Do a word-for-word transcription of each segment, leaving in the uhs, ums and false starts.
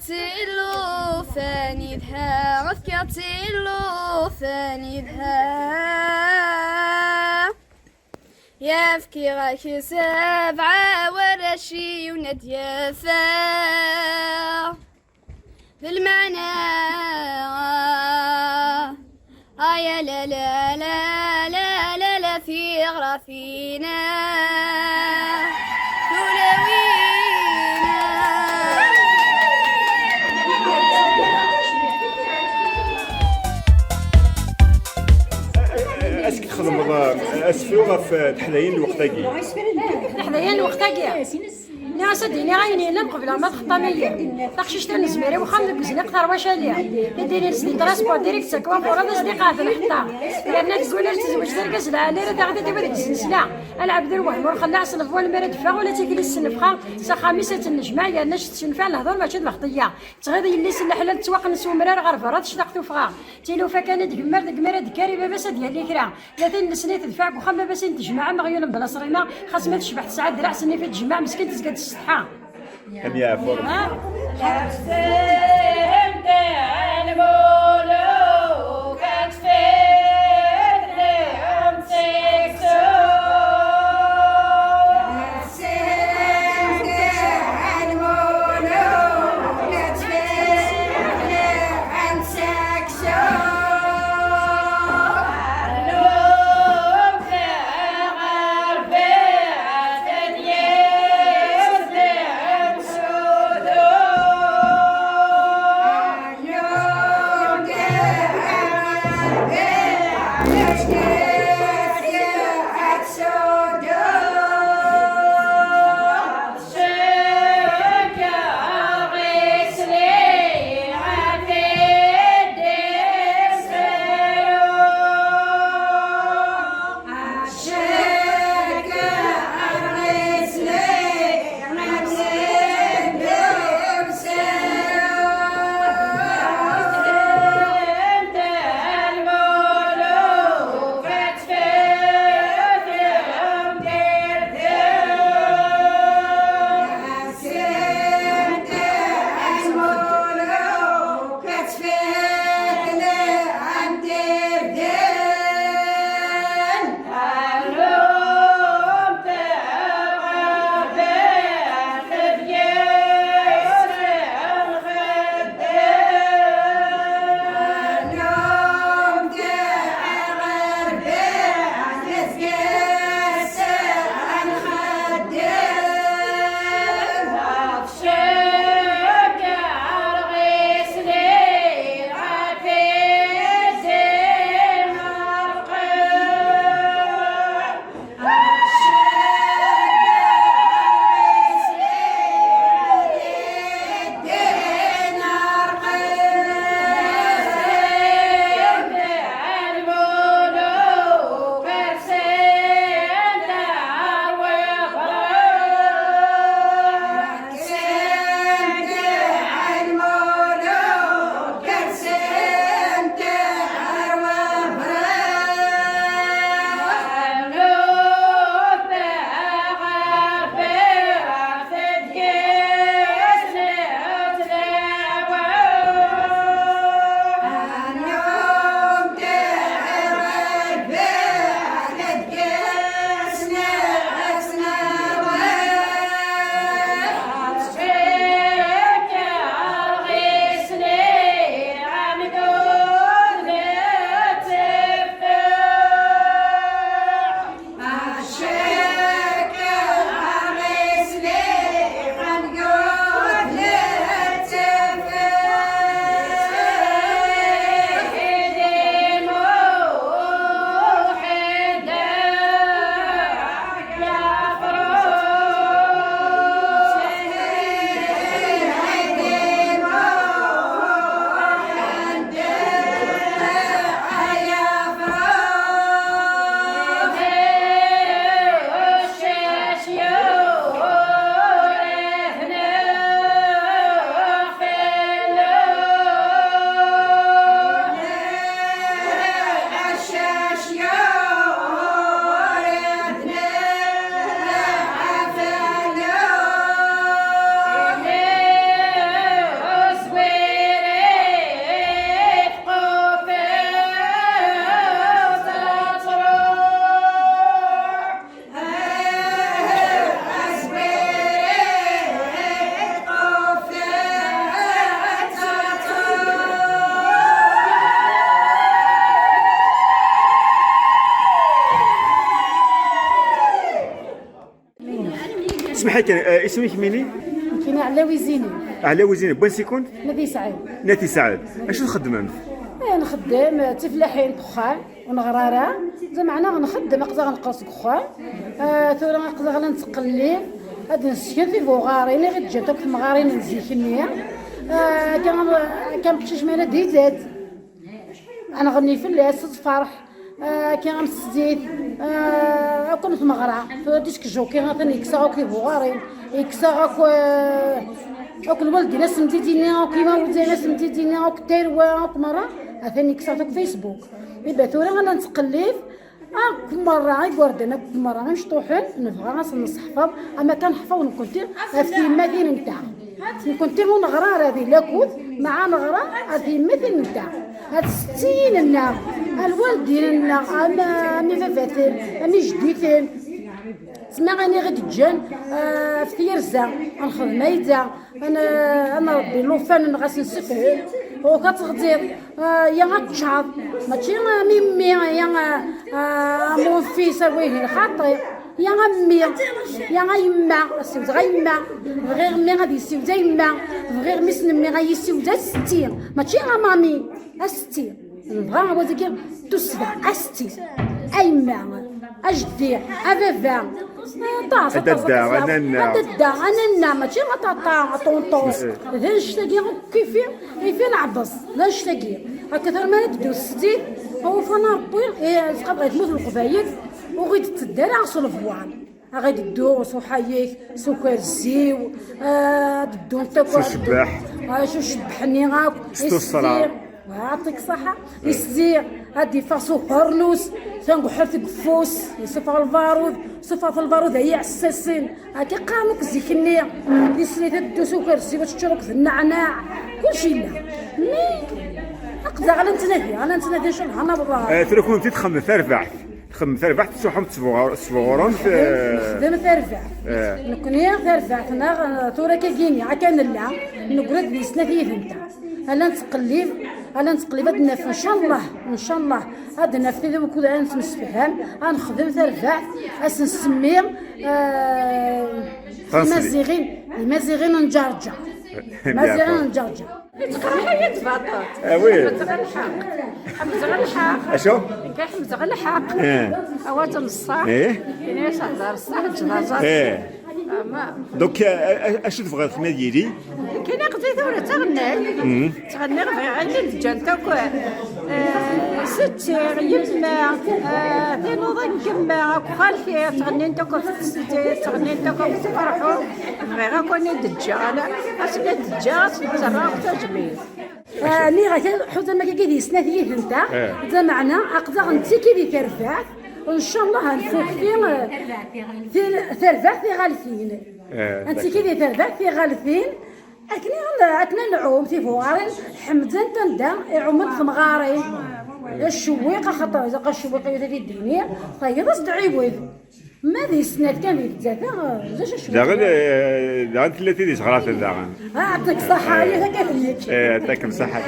Tillufan idha, fkiɣ tillufan idha. Ya fkiɣ-ak sebɛa warrac-iw ad d-yafeɣ d lmeɛna. Ay a la la la la la la, tiɣratin-a, tulawin-a. Acu txedmeḍ, eh, asefru ɣef, eh, teḥdayin n lweqt-agi? Teḥdayin n lweqt-agi. Nniɣ-as ad d-iniɣ ayen yellan qebleɣ ma txeṭṭam-iyi. Taqcict ur nezmir i wexxam deg uzniq terwa cali. I d-inin s di transport direct s akwafur ad as-d-iqeɛɛed lḥeṭṭa. Yerna deg wul ur tezweǧ d argaz lɛali ara taɣ ad d-iwad deg znesla. A lɛebd lwehm ur xellaɛ s lebwal mi ara d-teffeɣ ula d tikli tessenfeɣ. S axxam-is ad tennejmaɛ yerna s tessenfeɛ lehdur mačči d lexṭeyya. Tɣiḍ yelli-s n leḥlal tettwaqqen s umrar ɣer berra tectaq tuffɣa. Tilufa kan i d-gemmar deg mi ara d-kkar i baba-s ad yali kra. Latin n lesnay tedfeɛ deg uxxam baba-s i n-tejmeɛ am aɣyul n Bla Ṣrima, xas ma tecbeḥ tesɛa ddreɛ s nnif i tejmeɛ, meskin tezga-d s ṣṣeḥḥa. Am yeɛfu Rebbi. اسمحي كان، آه، اسمك ميني؟ كاين علاوي زيني. علاوي زيني، بوين سيكوند؟ نادي سعيد. نادي سعيد. اش تخدمم؟ ايه، نخدم، آه، تفلاحين دخان، ونغرارة. زعما انا نخدم، اقدر نقص دخان. آه، ثورة اقدر نتقلب. هاد نسكن في بوغارين، غير جات تمغارين نزيكني. آه، كان، كان بشيش مانا ديزاد. انا غني في الليل ست فرح. آه، كي غنسديد. آه، اكون في مغرى. تو ديسك جوكي غنثني يكسا اوكي بوغارين. يكسا اوك، آه، اوك الوالدين ناس متيتيني، اوك ما ولدي ناس متيتيني، اوك تيروا، اوك مرة. اثني يكسا اوك فيسبوك. يبقى ثورة انا نتقلب. آه، كل مرة غير وردنا، كل مرة غير مشطوحين، نبغى غاس نصحفظ، أما كان حفظ نكونتي غاس يماثين نتاع. نكونتي ونغرار هذه لاكوت مع نغرار هذه يماثين نتاع. هاد الستين لنا، الوالدين لنا، أما، أمي فافاتين، أمي جديتين. تسمى غاني غير تجان، آه، في تيرزا، نخدم هيدا. انا انا ربي لوفان غاس نسفه. وكتغدي، آه، يا غتشعر. ماشي ميمي، يا، آه، مون فيس ويه الخاطي. يا امي، يا يما، سيوز غا يما. غير مي غادي يسيوز يما. غير مي سنمي غا يسيوز ستي. ماشي غا مامي، ستي. نبغى هو ذاك تسدى. أستي، أيما، أجدي، أبابا. طاس، طاس، أدادا، طاس. أنانا. أدادا، أنانا، ماشي مطاطا، طونطوس. إيه. ذا نشتاقي كيفي، كيفي نعبص، ذا نشتاقي. هكا ثر ما ندوز ستي، هو فانا ربي، إيه، زقا بغيت موت القبايل، وغيت تدار عصر الفوان. غادي تدوز وحيك، سكر الزيو، آه، تدو نتا شو شبح. آه، شو شبحني غاك. ستو الصرا. يسزيغ. ويعطيك الصحة. يسزيغ. غادي فاسو هرنوس. تنقحر في قفوس. يصفى البارود. صفى في البارود هي عساسين. هاكي قامك زيكني. دي سني تدو سكر الزيو، تشرب في النعناع. كل شيء لا. مي. أقدر على نتنادي، على نتنادي شو الهنا بضاعة. آه، تروحون تتخمم ثلاث بعث. تخمم تربحت تروحهم تصبغ-، تصبغورهم في نخدم تربح. آه. نكوني تربح، نا ثورة كاكيني، عكا نلا، نقرد دي سنة في يدنتا. ألا نتقلب، ألا نتقلب، هاد النف، إن شاء الله، إن شاء الله، هاد النف، إذا كنت أنا نتمسفهم، غنخدم تربح، أس نسمي، آه، فرنسي. المزيغين، المزيغين نجرجر. مزيغين نجرجر. يتقرا حياة باطل. آه، وي. حمزة غير الحق. حمزة غير الحق. أشو؟ كاين حمزة غير الحق. إيه. أوات الصح. إيه. كاين يسهدر الصح، تهزر. إيه. أما دوك، آه، آه، أشو تبغى تخمي ديالي؟ كاين قضية ولا تغني. مم. تغني غير غير اللي جان تاكل. آه، ستي، يما، آه، تنوض نكمل، خالتي، تغني انت كنت ستي، تغني انت كنت تفرحوا. بغيغ أكون دجاغ، أنا أسمي دجاغ، أسمي تراغ تجميل. آه، نيغا كان حوت ما كي دي سنة دي هنتا. إيه. زعما أنا أقدر نتي كي دي ترباح. وإن شاء الله هنفوت في، في، في ترباح في غالفين. إيه، أنت كي دي ترباح في غالفين. أكني غن-، أكنا نعوم في فوارن. حمدان تندا يعوم تمغاري. الشويقة خاطر إذا قال الشويقة يديني. طيب، أصدعي ويد. ما ذي السنات كان ذي الجزائر، زوج شهور. داغن، آه، داغن ثلاثة دي صغرات داغن. آه، يعطيك الصحة، هي ذاك هذيك. إيه، يعطيكم الصحة.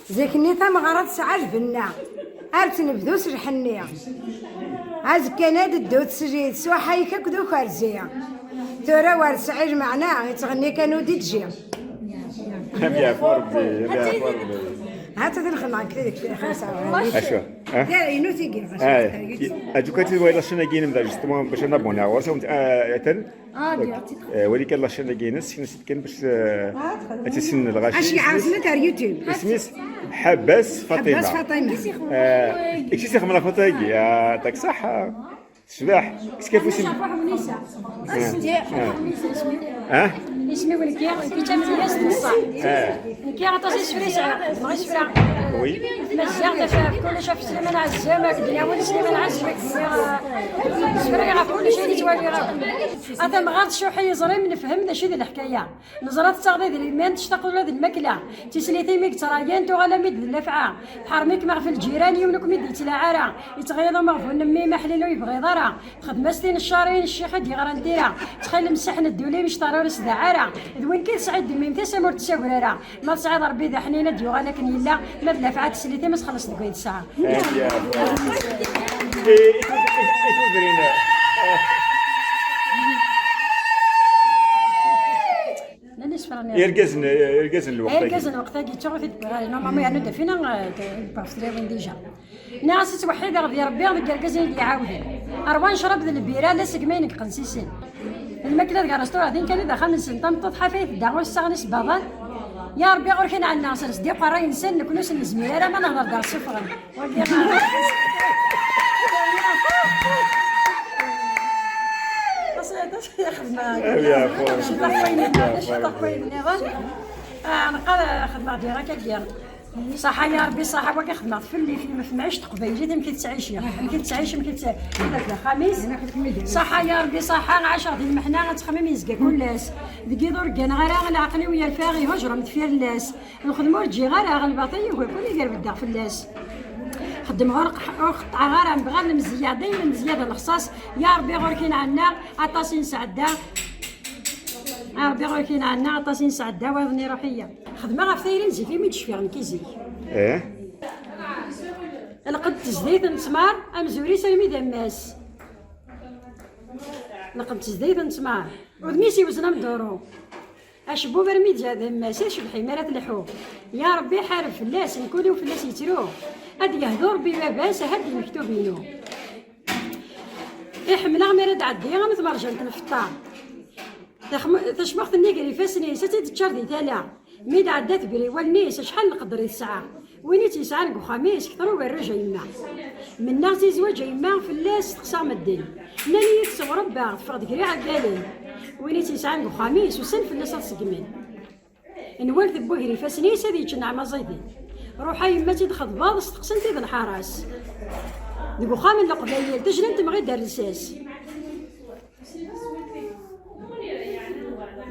زيكني تمغرة تسعى البنة. أرت نبدو سرحني. عزكنا ددو تسجيد سوحايك أكد أكرزي. تورا ور سعيد معنا يتغني كانوا دي تجي. يا فربي، يا فربي. هات هذا الخلع كذا في خمسة. أشو؟ ها؟ لا، ينو تيجي. آه. أجوكاتي ويلا شنو جينا مدرج، تمام، باش أنا بونا، ورسمت، آه، تن. آه، دي، عرفتي. آه، ولي كان لاشين كاينه، سكن سيت كان باش، آه، تسن الغاشي. أشي عاصمة تاع اليوتيوب. اسميس حباس فاطمة. حباس فاطمة. آه، إكسي سيخ من الخطاقي. يعطيك صحة. شباح. إكس كيف اسم؟ آه. آه. آه؟ اسمي ولكي، كي تم في ناس نصا. آه. كي عطاس اسفري ساعة، ما غيش فرا. Oui. Tmaziɣt, ɣef kullec, ɣef Sliman Ɛezzam, akked d-nɛawed Sliman Ɛezzam, akked d-nniɣ, eh, zefreɣ ɣef kullec, ay nettwali ɣef. A tamɣart, cuḥ i yiẓri-m, nefhem d acu i d leḥkaya. Neẓra tettaɣeḍ idrimen, tectaqeḍ ula d lmakla. Tislit-im i yettṛayan, tuɣal-am-id d llafɛa. Tḥerrem-ikem ɣef lǧiran, yiwen ur kem-id-yettlaɛ ara. Yettɣiḍ umeɣbun n mmi-m, aḥlil ur yebɣiḍ ara. Txedm-as tin ccarin, ccix i d-yeɣran tira. Ttxil-m, sseḥn ddul-im, ccṭer ur s-daɛ ara. D win k-tesɛid d mmi-m, tasa-m ur d-ssagr ara. Ma tesɛiḍ Rebbi d aḥnin, ad d-yuɣal akken yella. Ma d lafɛa teslit-im, ad txelleṣ deg way tesɛa. Eh, i tud-, i tud-, i tudrin. Llan isefra-nni. Irgazen, irgazen n lweqt-agi. Irgazen n lweqt-agi, ttuɣ-it-id, normalement, yernu d afina, eh, d, d, d, déjà. Nniɣ-as ad ttweḥḥideɣ di Rebbi, deg yergazen i d-iɛawden. Ṛwan ccrab d lbira, la segmayen deg iqensisen. Lmakla deg rresturaɣ din kan i d axxam-nsen, tameṭṭut ḥafi tedda ur ssaɣen isebbaḍen. Ya Rebbi, ɣur-k i nɛenna, sers-d iqerray-nsen, nekni ur sen-nezmir ara ma nehḍer-d ɣer ssufɣen. Wagi, aṭas, aṭas i xedmeɣ. Cebbaɣ wayen nniḍen, cebbaɣ wayen nniḍen. Ah, neqqar, ah, xedmeɣ deg akka. Ṣaḥa ya Rebbi, ṣaḥa, wagi xedmeɣ-t fell-i, f, f mɛict teqbaylit, amek i tettɛici, amek i tettɛici, amek i tettɛici, anda d axxam-is. Ṣaḥa ya Rebbi, ṣaḥa, ɛaceɣ di lmeḥna, ad ttxemmim yezga kul ass. Deg yiḍ ur gganeɣ ara, leɛqel-iw yerfa, ihujṛem deffir ll-as. Lxedma ur ǧǧiɣ ara, ɣelbaṭ-i yugi-ken i gar beddeɣ fell-as. Xeddmeɣ ur q-, ur qeṭṭɛeɣ ara, nebɣa lemzeyya, dayem lemzeyya d lexṣaṣ. Ya Rebbi ɣur-k i nɛenna, aṭas i nesɛedda. A Rebbi ɣur-k i nɛenna, aṭas i nesɛedda, wayeḍ-nni iruḥ-iyi. Xedmeɣ ɣef tayri n zik, imi d-cfiɣ nekk i zik. Eh? Lqed tezdayt n ttmar, amzur-is armi d ammas. Lqed tezdayt n ttmar, udem-is iwzen am duru. Acebbub armi d, d ammas, ur tcebbeḥ imi ara tleḥḥu. Ya Rebbi, ḥareb fell-as, mkul iw fell-as yettru. Ad d-yehdu Rebbi baba-s, aha-d lmektub-inu. Iḥemmel-aɣ mi ara d-ɛeddi am tmerjant n lfeṭṭa. Taxm-, tacmuxt-nni gar ifassen-is, ad tt-id-teččar di tala. Mi d-ɛedda tegri wallen-is, acḥal n leqder i tesɛa. Win i tt-yesɛan deg uxxam-is, kter ugerruj a yemma. Mennaɣ-tt i zzwaǧ a yemma, fell-as steqsaɣ medden. Nnan-iyi tettewrebba, teffeɣ-d gar iɛeggalen. Win i tt-yesɛan deg uxxam-is, usan fell-as ad ṣeggmen. Nwal tewwi gar ifassen-is ad yečč nneɛma ẓiden. Ruḥ a yemma tt-id-xeḍbeḍ, steqsen-t-id lḥaṛa-s. Deg uxxam n leqbayel, tajnant temɣi-d ar lsas.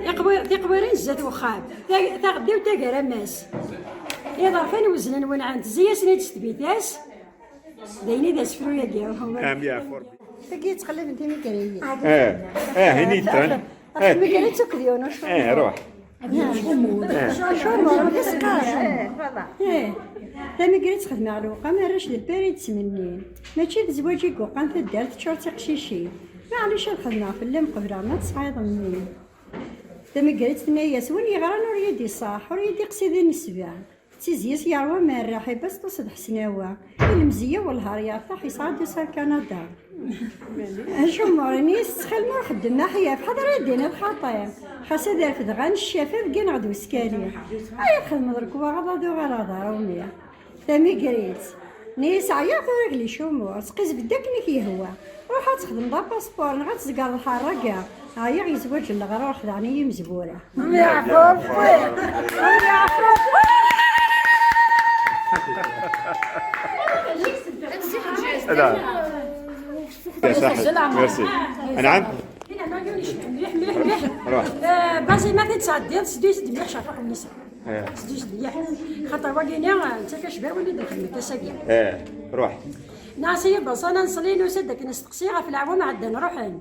Tiqwi-, tiqwirin zdat uxxam, ta-, taɣeddiwt tagar-am-as. Iḍerfan weznen wenɛen, tezzi-yasen-id s tbitas. D ayen i d asefru-agi. Am yeɛfu Rebbi. Tagi yettqelliben timigriyin. Eh, eh, ini yettran. Ɣef timigrin d tukdiwin, ur cumur. Eh, ruḥ. Cumur, ur d-isqar. Eh, tamigrit xedmeɣ lewqam, arrac d lpari d-ttmennin. Mačči d zzwaǧ i yuqan taddart teččur d tiqcicin. Maɛlic ad xedmeɣ fell-am qebleɣ ma tesɛiḍ mmi. Tamegrit tenna-yas, win yeɣran ur yi-d-iṣaḥ, ur yi-d-iqsi di nesba. D tizya-s yerwa merreḥ, ibaṣ tus d ḥesnawa. Ilemzi-ya welhar yertaḥ, yesɛa-d usa ar Kanada. Acumur-nni, ttxil-m ur xeddem aḥyaf, ḥader ad d-tiniḍ xaṭi. Xas ad rfdeɣ aneccafi, deg-neɣ d uskali. Ay ad xedmeḍ lekwaɣeḍ, ad uɣaleɣ d aṛumi. Tamegrit. Nni-as, ɛyiɣ tura deg licumur, sqizbed akken i k-yehwa. Ruḥ ad txedmeḍ apaspuṛ neɣ ad tzegreḍ ḥerraga. Ɛyiɣ i zzwaǧ n leɣrur, xedɛen-iyi imezwura. Merci. Merci. Anɛam. Mliḥ, mliḥ, mliḥ. Ruḥ. Eh, bazi ma t-id-tɛeddiḍ, seddu-yas-d mliḥ, Cerfuḥ Unisa. Eh. Seddu-yas-d mliḥ. Xaṭer wagi-ni, eh, netta kacba win i d-nxedmet ass-agi. Eh, ruḥ. Nɛas-iyi baṣan, ad neṣli, nusa-d akken nesteqsi ɣef leɛwam ɛeddan ruḥen.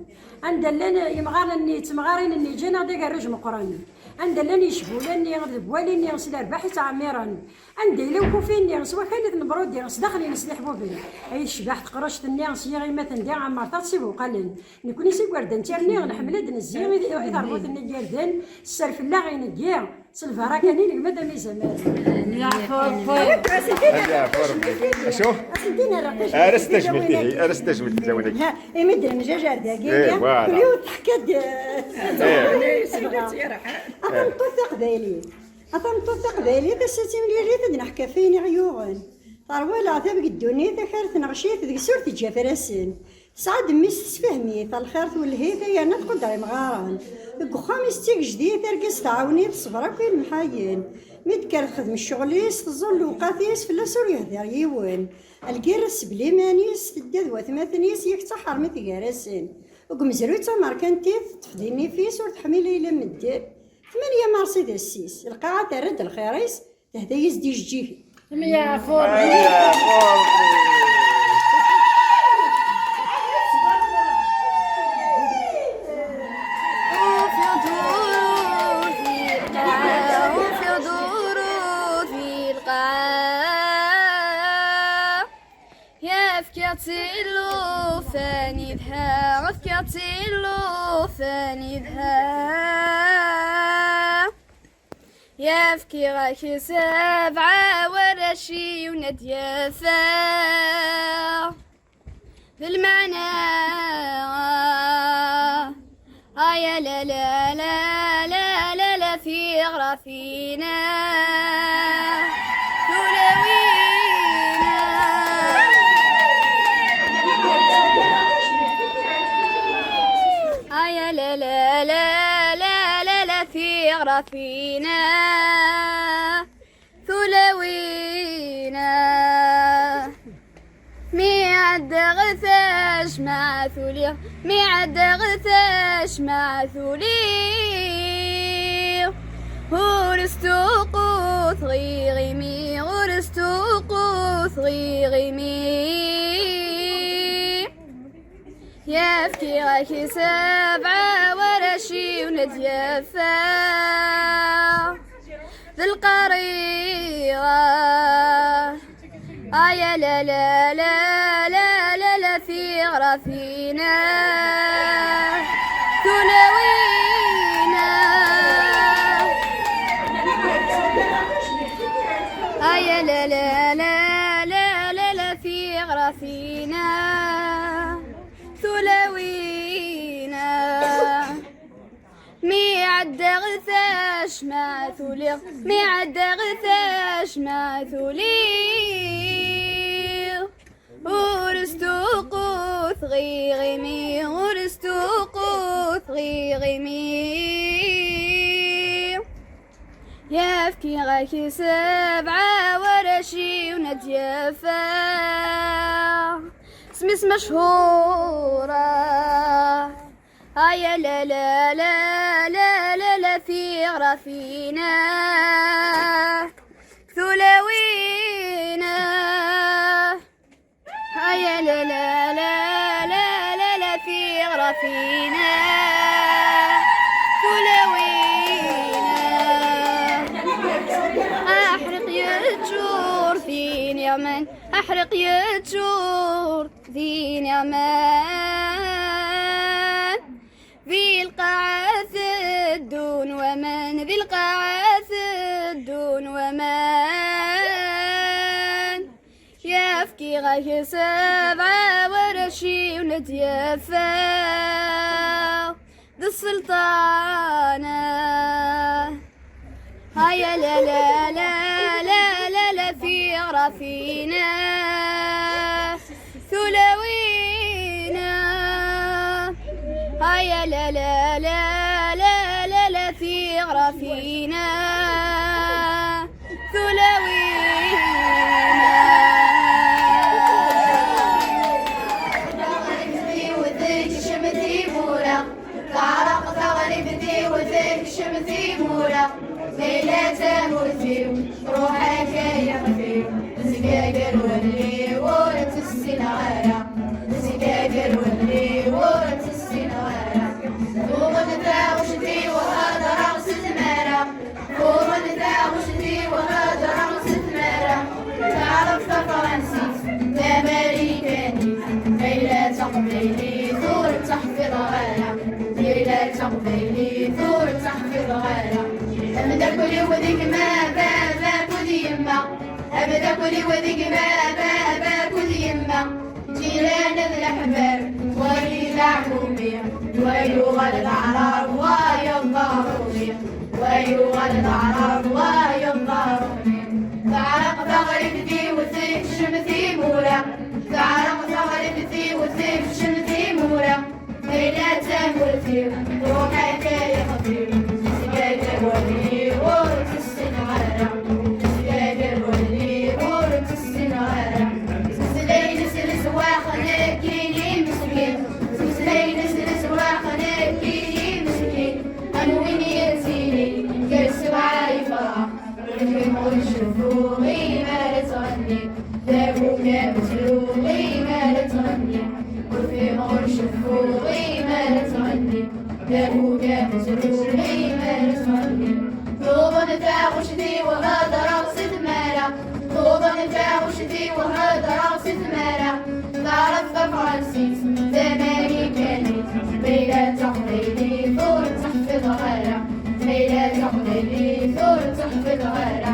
Anda llan yimɣaren-nni, d temɣarin-nni, ǧǧan-aɣ-d agerruj meqqren. Anda llan yecbulen-nni, d wali-nni, s lerbaḥ i ttɛemmiren. Anda yella ukufi-nni, s wakal i ten-brudi, s daxel-ines d iḥbuben. Ay tecbeḥ teqruct-nni, s yiɣimaten di ɛemmert-a s ibuqalen. Nekni s igerdan d tirni, nḥemmel ad d-nezzi i, i terbut-nni n yirden, sser fell-aɣ ineggi, s lbaraka-nni negma-d am izamal. Yeɛfu Rebbi. Yeɛfu Rebbi. Acu? Ara s tajmilt, ihi, ara s tajmilt lawan-agi. Ha, imi d-nemjajar dagi, eh, voilà. Kul yiwet teḥka-d, eh, a tameṭṭut taqbaylit. A tameṭṭut taqbaylit, ass-a d timlilit ad d-neḥka ɣef wayen i ɣ-yuɣen. Terwa leɛtab deg ddunit, akal tneɣcit, deg-s ur teǧǧi afrasen. Tesɛa-d mmi-s tesfehm-it, a lxir twelleh-it, ay yerna tquder imɣaren. Deg uxxam-is d tigejdit, argaz tɛawen-it, teṣber akk i lemḥayen. Mi d-tekker texdem ccɣel-is, teẓẓul lewqat-is, fell-as ur yehdir yiwen. Lgirra tesbel iman-is, tedda d watmaten-is, yak d taḥermit gar-asen. Deg umezruy d tamerkantit, teṭṭef-d nnif-is, ur teḥmil ayla n medden. Tmanya merṣi d ass-is, lqaɛa terra-d lxir-is, tehda-yas-d ijeǧǧigen. Myaɛfur. Ufiɣ ḍuru di lqaɛa, ufiɣ ḍuru di lqaɛa. Ya fkiɣ-tt i llufan idha, fkiɣ-tt i llufan idha. Ya fkiɣ-ak sebɛa warrac, yiwen ad d-yafeɣ d lmeɛna. Ay a la la la la la la, tiɣratin-a, tulawin-a. Ay a la la la la la la, tiɣratin-a, tulawin-a. Mi ɛeddaɣ tajmaɛt uliɣ, mi ɛeddaɣ tajmaɛt uliɣ. Ur stuqut ɣiɣimi, ur stuqut ɣiɣimi. Ya fkiɣ-ak sebɛa warrac, yiwen ad d-yafeɣ d lqariɣa. Ay a la la la la la la, tiɣratin-a, tulawin-a. Ay a la la la la la la, tiɣratin-a, tulawin-a. Mi ɛeddaɣ tajmaɛt uliɣ, mi ɛeddaɣ tajmaɛt uliɣ. Ur stuqut ɣiɣimi, ur stuqut ɣiɣimi. Ya fkiɣ-ak sebɛa warrac, yiwen ad d-yafeɣ s mmi-s machura. Ay a la la la la la la, tiɣratin-a, tulawin-a. Ay a la la la la la la, tiɣratin-a, tulawin-a. Aḥriq yeččur d iniɣman, aḥriq yeččur d iniɣman. Di lqaɛa teddun waman, di lqaɛa teddun waman. Ya fkiɣ-ak sebɛa warrac, yiwen ad d-yafeɣ d sselṭana. Ay a la la la la la la, tiɣratin-a, tulawin-a. Ay a la la la la la la, tiɣratin-a, tulawin-a. Taɣribt-iw tekcem timura, teɛreq taɣribt-iw tekcem timura. Ma yella d tamurt-iw, ruḥ akka yixef-iw. Tezga gar wallen-iw ur tt-ssineɣ ara, tezga gar wallen-iw ur tt-ssineɣ ara. Tuɣen taɣect-iw hedreɣ s tmara, tuɣen taɣect-iw hedreɣ s tmara. Taɛrabt tafransist, tamarikanit, ma yella d taqbaylit ur tt-ḥfiḍeɣ ara, ma yella d taqbaylit ur tt-ḥfiḍeɣ ara. Ameddakel-iw d gma, baba akked yemma, ameddakel-iw d gma, baba akked yemma. Ǧiran d leḥbab, wayi d aɛmumi, wa yuɣal d aɛrab, wayeḍ d aṛumi, wa yuɣal d aɛrab, wayeḍ d aṛumi. Teɛreq taɣribt-iw tekcem timura, teɛreq taɣribt-iw tekcem Ruḥ akka ya xeddem, zgagel wahli ur tessineɣ ara, zgagel wahli ur tessineɣ ara. Meslayen s leswax nekkini meskin, meslayen s leswax nekkini meskin. Am win yettili gar sebɛa yefrax. Ur fhimeɣ ur nceffu imi ara tɣenni. D abugam ttruɣ imi ara tɣenni. Ur fhimeɣ ur nceffu imi ara tɣenni. D abugam ttruɣ imi ara tɣenni. Tuḍen taɣect-iw hedreɣ s tmara. Tuḍen taɣect-iw hedreɣ s tmara. Taɛrabt tafransit, tamarikanit, ma yella d taqbaylit ur tt-ḥfiḍeɣ ara. Ma yella d taqbaylit ur tt-ḥfiḍeɣ ara.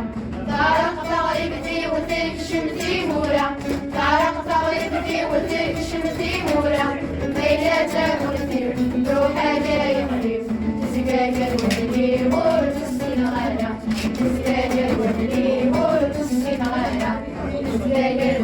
Taɛrabt taɣribt-iw tekcem timura. Taɛrabt taɣribt-iw tekcem timura. Ma yella d tagurt-iw truḥ akka yeɣlif. Tezga kan wahli ur tt-ssineɣ ara. Tezga kan wahli ur tt-ssineɣ ara. Tezga kan